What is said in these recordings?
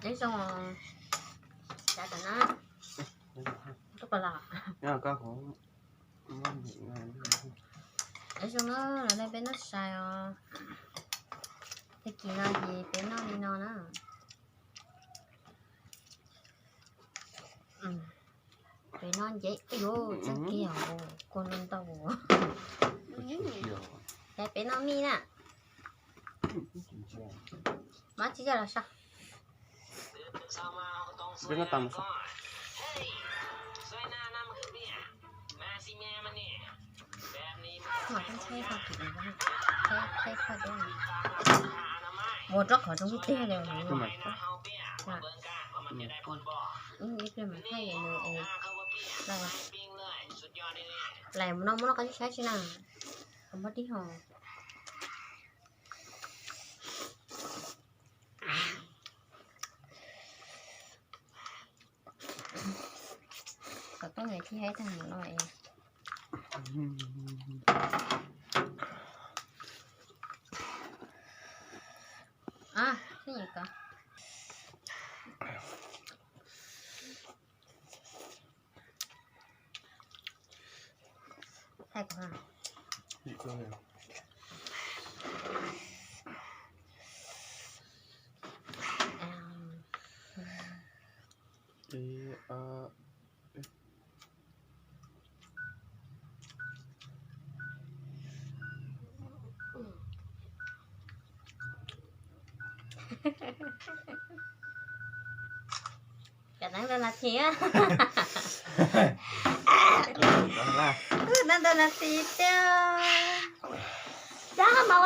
Nyob zoo, cas tam na, tub pas los. Nyob zoo na, los nej peb noj sai os. Tag kis no ces peb noj li no na. Peb noj nceb, ua txog kiag kua no ntau. Ces peb noj mij na. Mab tsis coj los so. Peb noj tas mus so. Ua rab qhov zoo tiag li. Ib pliag mam thaij lais mus no muab lub qab saib tsi na. Kom npog dib ho. Kom tau niam tij haib tag no es. Thaij kuv ha. Cov neeg ntau nas this, neeg ntau nas this tiag. Neeg ntau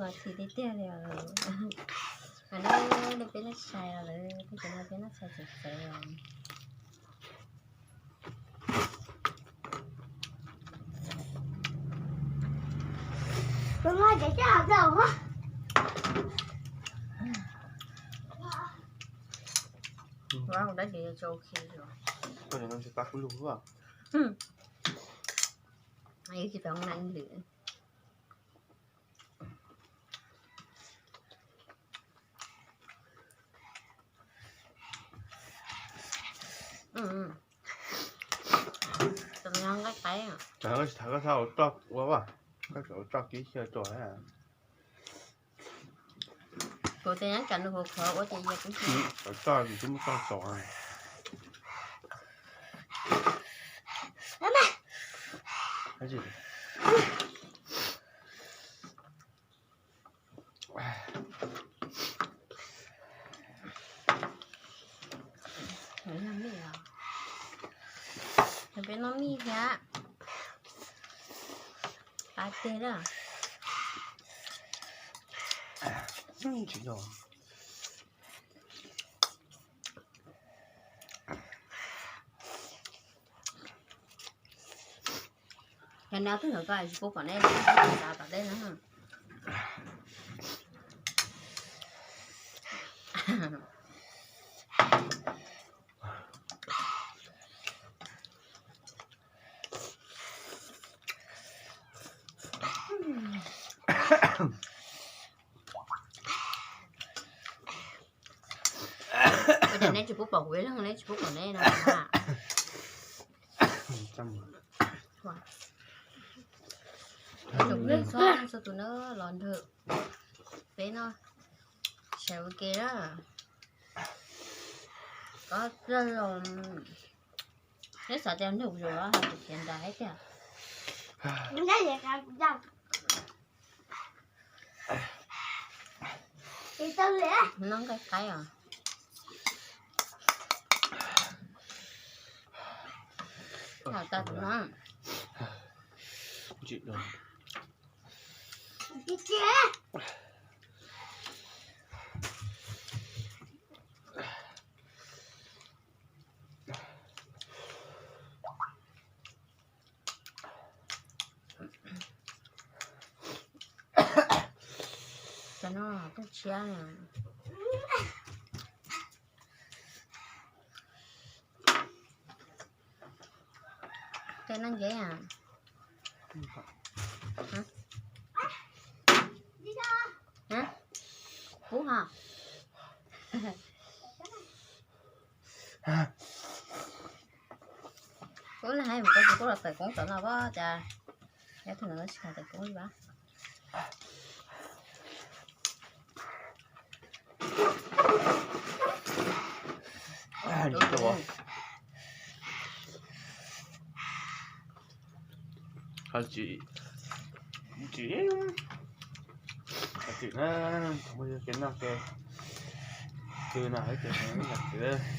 nas this tiag tiag li. Mas nej, nej peb noj tshais los lawm, peb cov no peb noj tshais txawv txawv os. Ua dab tsi tso ok. Koj tsis pab lwm. Nqaij qaib. Koj tsis thov koj txhob ua roj ua, koj tseem ua roj kib xyaw rau. Kuv tes nyob tsam nws huv qhuav ua ces yog kuv tsis. Txawm txoj nws twb muab txoj tso. Noj mij os. Peb noj mij thiab. Pab tiag lawm. Yog neb twb ntawd koj tsis pub kom neb ntav tom teb na. Ua cas neb tsis pub pom kuv ib leeg, neb tsis pub pom neb no. Tsoom phooj ywg txhua tus na, los nrog peb noj tshais ua ke na. Koj los, neb xav tias nrog kuv zaum los hais kuv tias nrog hais tias. Noj nqaij qaib os. Tau tus no. Cov no tuaj tshiab na. Tej noj nceb a. Kuv na hais mus koj tsis kuj los tawm koob tom no pab cas, yog tug no tsis tawm koob li pab. Tsis, tsis, tsis na, muaj kev noj kev twg no hais tias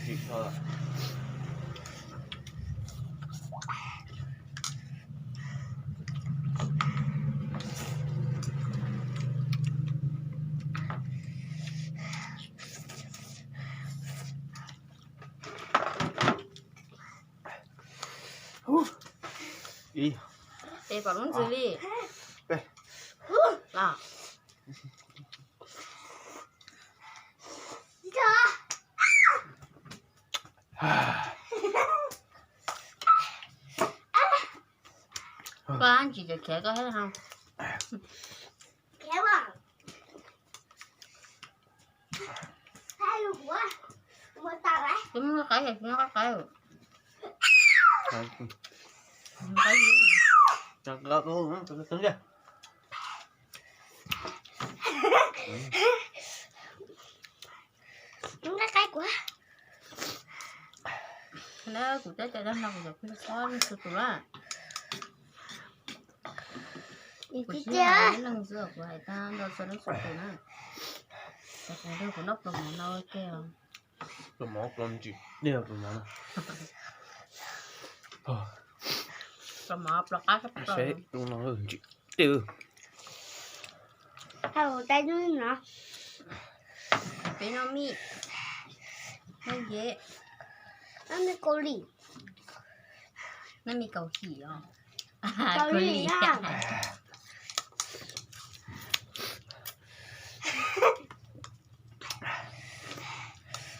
tsis tau lawm. Ib, pom lub ntxwg li. Koj ntsis ces khiav koj thiab. Tsis muaj qaib, tsis muaj qaib. Kuv teb cai dab no kuv cov phob xob leej xwb tus na. Kuv sib leej xwb kuv hais tag nrho txog leej xwb tus na. Kuv noj pluas mov no ua ke os. Pluas mov pluas ntsim dej pluas mov no. Pluas mov pluas qab sab pluas. Saib no ntsim dej. Hau tais no. Peb noj mij, noj nce, noj mij kaus lim, noj mij kaus him os. Kaus lim.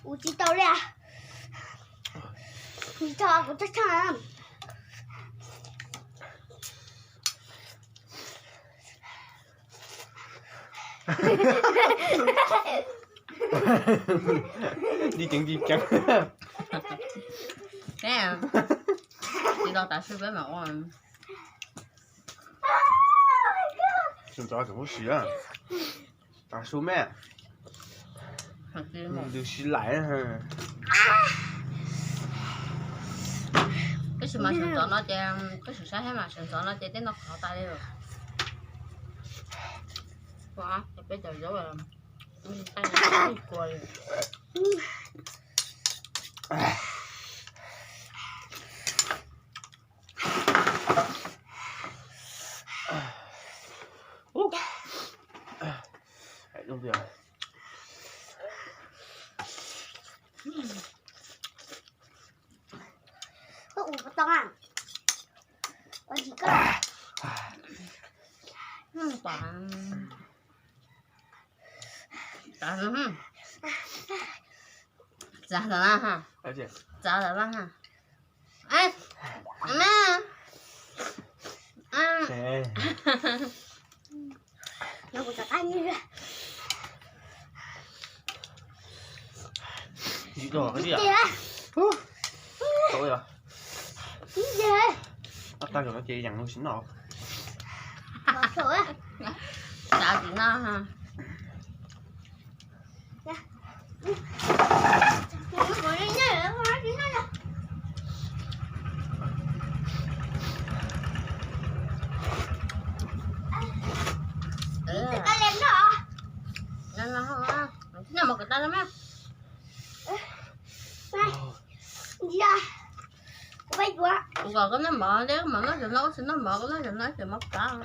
Ua tsis tau li, tsis tau kuv txhaj txhaj. Di ceev di ceev. Tsis tau tav su peb mam ua. Sawv ntxov tseem muab siav. Tav su me. Ntws si laim. Tab sis mas sawv ntxov no ces, tab sis saib thiab mas sawv ntxov no ces tej no qhov tas li lawm. Ua, peb cov zaub, kua li. Koj ua tau a? Ua tsis koj. Txav tau na ha. Txav tau na ha. Tau zaum no ces yeem no sim no. Txav tim no ha. Kuv kom koj noj mov, koj mam noj zaum no, koj tsis noj mov, koj noj zaum no ces mob plab.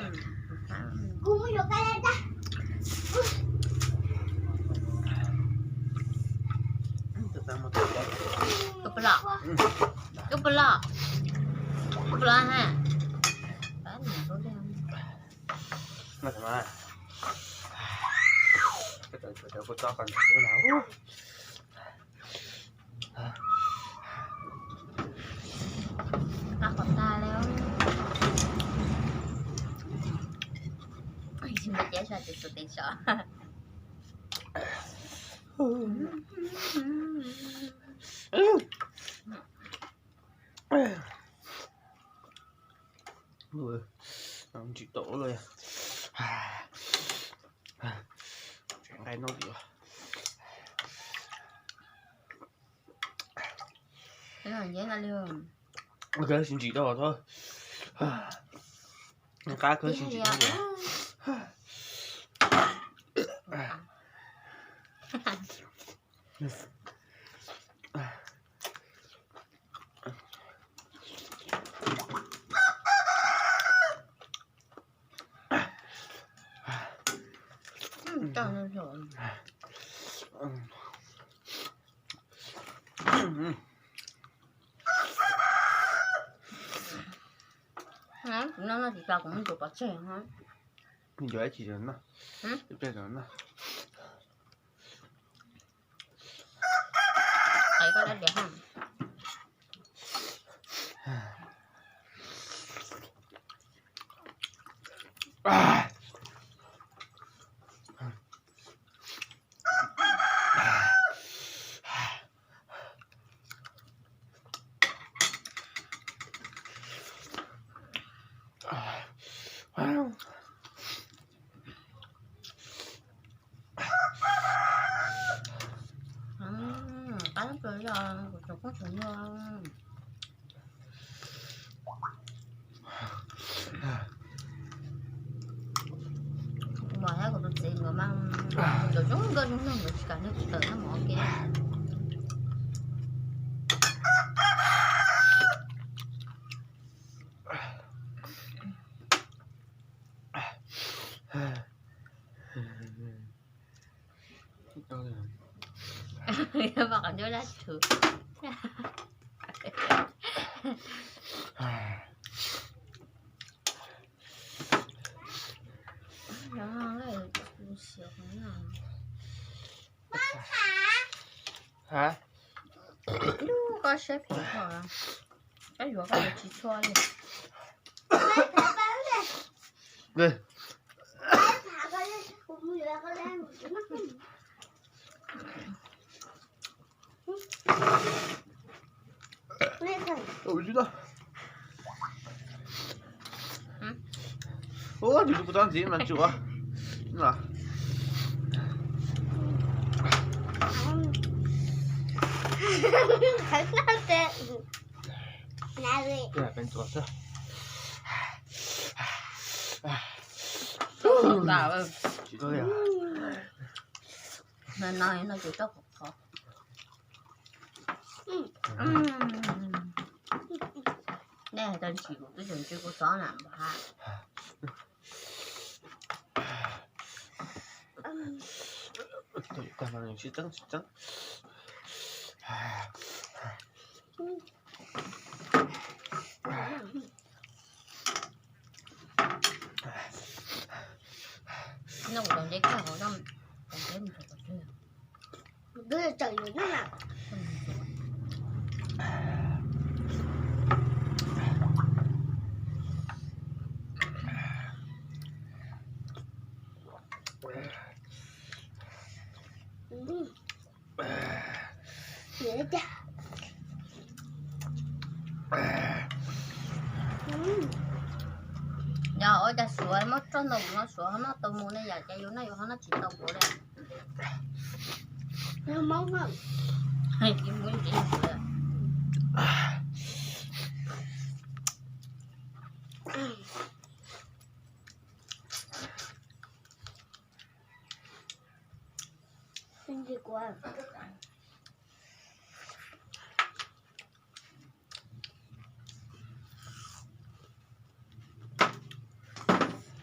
Koj puas lom? Koj puas lom? Koj puas lom ha? Qab qhov tag li. Tsis muaj cab sab ces tus tes sov. Ntsim tau lawm. Nqaij no li. Kawg tsis ntsim tau thov. Qab kawg tsis ntsim tau. Kuv noj noj tsis tau kuv muab ntsuas pov tseg. Ncuav ib chim no, ib pliag no. Qe koj dab tias ha. Qab los kuv cov koob tseem nyuaj. Kuv mas thiab kuv tus txiv nkawd mas nkawd zoo nkauj zoo nraug nkawd tsis kam nrog kuv tawm noj mov ua ke. Mas qhov ncauj dab tshwv. Koj siab phem koj, koj yuav koj yuav tsis txhua li. Ua, kuv txob ntxiv mas tsuav. Peb ntxuav xwb. Tsis tau li. No no ces rau qhov nej hais tau ntsis kuv twb tseem ntsw kuv txob na npam ha. Tsis tseeb, tsis tseeb. No kuv tau nteb kag hauv no, tau nteb mus rau qhov twg. Twb tseem yuav noj na. Yog ua cas suav muab roj ntoo no suav ho noj tau mus ne, yam cas yus noj yus ho noj tsis tau kuv li. Hais ib muab ib suav.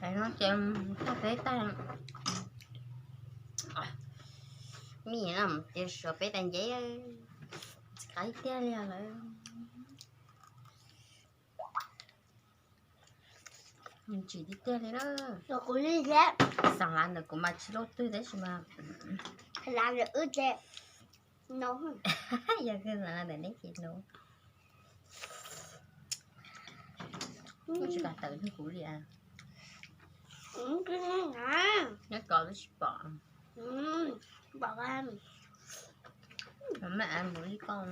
Hais no ces tag peb tag, me nyuam no ces suav peb tag nceb, qaib tiag li lawm. Tsis tiag tiag li na. Kuv li thiab. Xav lav ntawm kuv mas tsis loj twg tab sis mas lav ntawm wb ces no. Yog kuv xav lav ntawm neb ces no. Kuv tsis kam tawm nrog kuv li. Neb kov twb tsis pom. Pom. Maj av npaum li koj.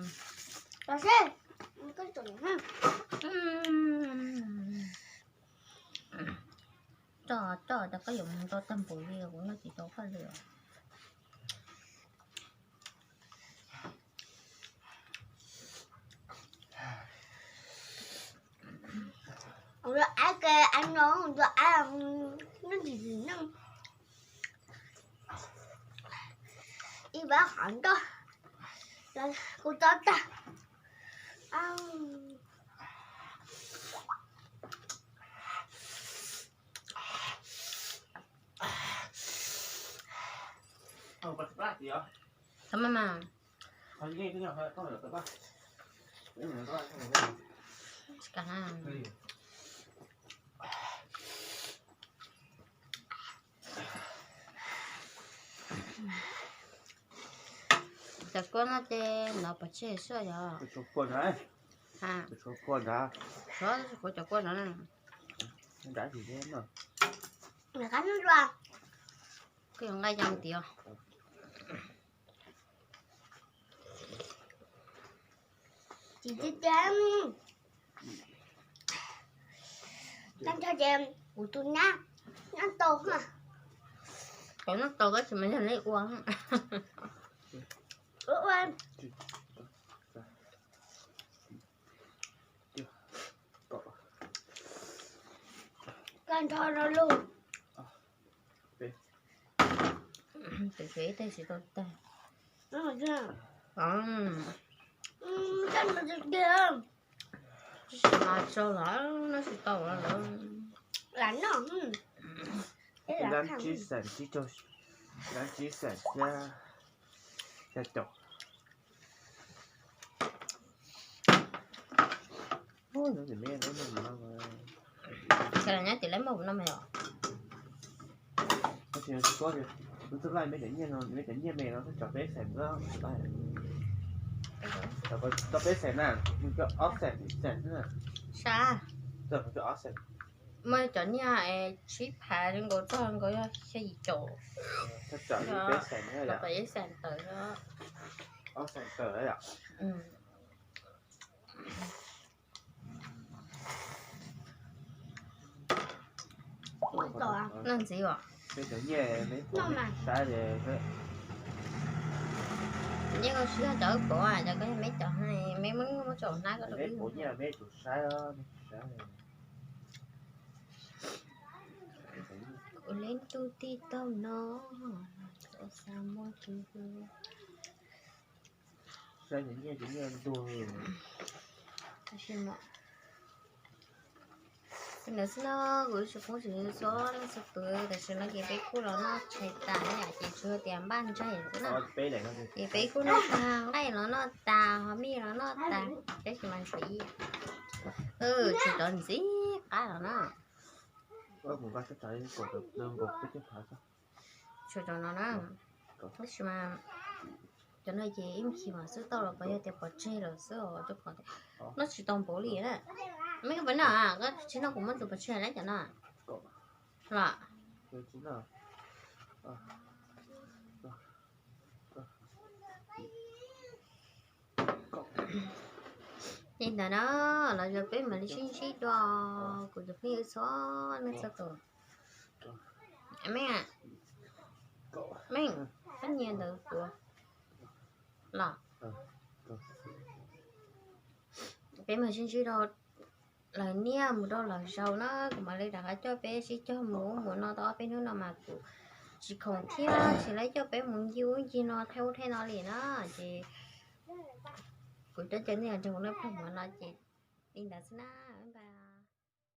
Coj, coj tas koj yuav mus nrau tag npaum li kuv noj tsis tau koj li os. Kuv yuav ab ke ab no, kuv yuav ab, noj tsis tsis noj. Ib vab qhov ntoj, kuv tso tag. Tau mas mas. Cov kua no ces nov pov tseg xwb yog? Tshuav kua nrad, tshuav kua nrad. Xyov, tshuav cov kua nrad na. Koj yuav nqa cov tiav. Tsis tiag tiag. Tag nrho ces kuv tus nyab, nyab tau. Cov nyab tau tab sis mas yog neb ua. Ua, ua. Tag nrho rau lug. Pem pem ib teg tsis tau tag. Tso los noj tsis tau lawm. Dab tsib xees, dab tsib xees xya, xya caum. Nyob tim lawv muaj no mas yom. Tab sis tsis paub tias, kuv txoj laij me cov nyiaj no, me cov nyiaj me no txog peb xees, txog peb xees na, ob xees, xees xwb na. Sab, muaj cov nyiaj tsib phav nkaus txog nkaus yog xya yim caum. Txog peb xees, peb xees tawm, ob xees tawm. Noj ntxiv os. Nyiaj koj tsis yog cov pov, cov koj yog me cov, me muab muab tso hnab koj rau peb mus. Kuv leb ntuj tij tau no, xav muaj tus hlub. Tab sis mas, tus ntawd xwb no, kuv tsis poob tsis txhua leej txhua tus, tam sim no ces peb kuj los noj tshais tas na yom, ces tsuas tias npaj ntsais xwb na. Ces peb kuj noj tag, nqaij los noj tas, ho mij los noj tas, tab sis mas ntxim, tsis tau ntxim qab los na. Tshuav cov no na, tab sis mas cov no ces ib chim mas xwb tau los puas yog tias pov tseg lawm xwb os, noj tsis tau npaum li na. Meb koj puas noj, koj tsis noj kuv muab tus pov tseg na cov no los. Li ntawd na, los yog peb mam li sib ntsib dua, kuv tus phooj ywg txhua leej txhua tus. Meej, meej, koj nyiag ntawd kuv los. Peb mam sib ntsib rau lawv niaj mus rau lawv zaus na, kuv mam li rov qab coj peb sib cog mus ub mus no tau ob peb hnub no mas kuv tsis khoom thiab tsis lawv coj peb mus ncig ub ncig no thaij ub thaij no li na, ces kuv coj caw nej los nrog kuv noj plag mov no ces li ntawd xwb na.